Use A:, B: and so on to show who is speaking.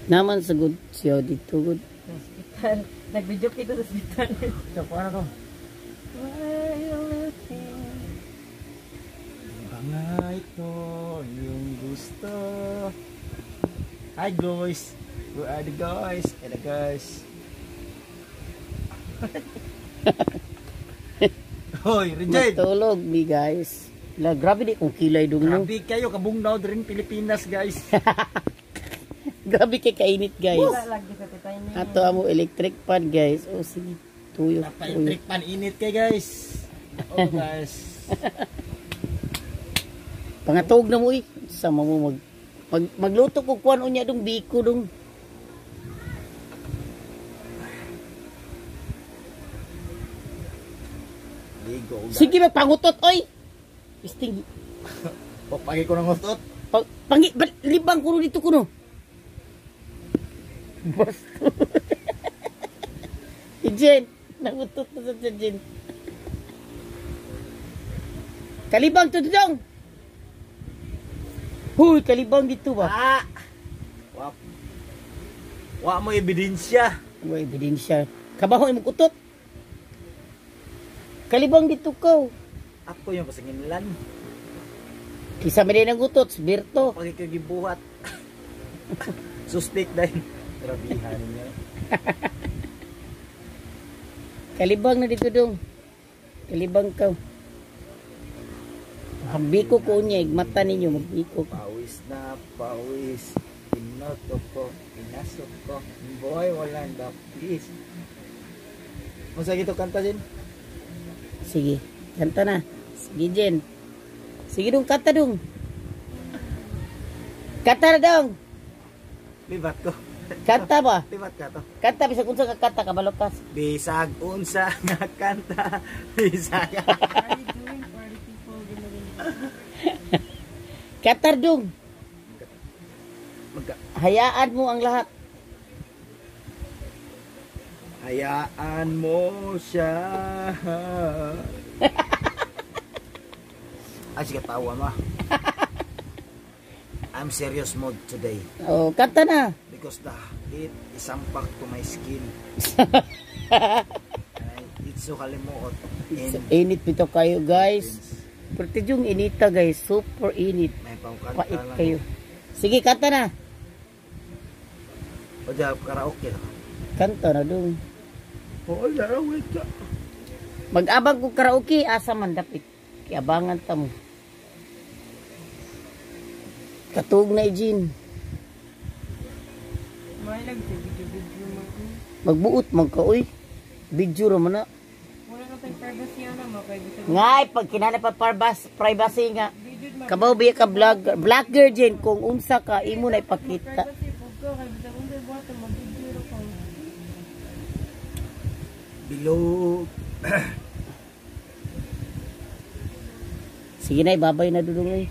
A: Naman sa good siya dito good.
B: Sa ospital. Nag-video kita sa ospital.
C: Ito, paano to?
B: Why you looking?
C: Mga ito yung gusto. Hi guys! Where are the guys? Hello guys! Hoy, Rinjay!
A: Matulog mi guys. La grabe di kong kilay dong no.
C: Grabe kayo, kabungnaw rin Pilipinas guys.
A: Grabe kay kainit guys.
B: Wala lagi sa titay niya.
A: Ato amo electric pan guys. Oh sige. Tuyo, tuyo.
C: Napa-electric pan init kay guys. Oh guys.
A: Pangatog na mo eh. Sama mo magluto ko kuan unya dong biko dong.
C: Ligo.
A: Sige magpangutot oy. Isting
C: Papagi ko ng utot.
A: pag, pangi libang kuno dito kuno. Basto. Jen, nangutot na sa Jen. Kalibang to dong. Huy, kalibang dito ba?
C: Ah! Wa, wa mo ebidensya.
A: Wa ebidensya. Kabaho imong kutot. Kalibang dito ko.
C: Ako yung kasanginlan.
A: Kisa man din ang utot, Berto.
C: Pagi ko gibuhat. Suspect dahil. Grabihan niya.
A: Kalibang na dito dong. Kalibang ka. Magbiko ko niya, mata ninyo, magbiko ko.
C: Pawis na pawis. Pinoto ko, pinasok ko. Boy, walang dapis. Masa gitu kanta din?
A: Sige, kanta na. Sige, Jen. Sige dong, kanta dong. Kanta na dong.
C: Libat ko.
A: Kanta ba?
C: Libat ka to.
A: Kanta, bisag unsa ka kanta, kabalo kas.
C: Bisag unsa nga kanta. Bisag.
B: Are you doing party people? Ganun.
A: Kanta dong.
C: Magka
A: Hayaan mo ang lahat.
C: Hayaan mo siya. Ay, sige, tawa mo. I'm serious mode today.
A: Oh, kanta na.
C: Because the heat is impact to my skin. And it's so kalimuot.
A: So, init bitaw kayo, guys. Pero yung inita, guys. Super init.
C: May pangkanta
A: Pait
C: lang.
A: kayo. Sige, kanta na.
C: O di, karaoke.
A: Kanta na dong.
C: Oo, karaoke ka.
A: Mag-abang ko karaoke, asa man dapit. Kiabangan ta mo. Katug na ijin.
B: May lang sa video-video mo.
A: Magbuot man ka oy. Video ra man na.
B: Wala na tayong privacy ana, ma-privacy.
A: Ngay pag kinahanglan pa privacy nga.
B: Video man.
A: Kabaw biya ka vlogger, vlogger Jen kung unsa ka imo na ipakita.
B: Privacy po ka kay bisag unsay buhaton mag-video ra ka.
C: Bilog.
A: Sige na, babay na dudong oy.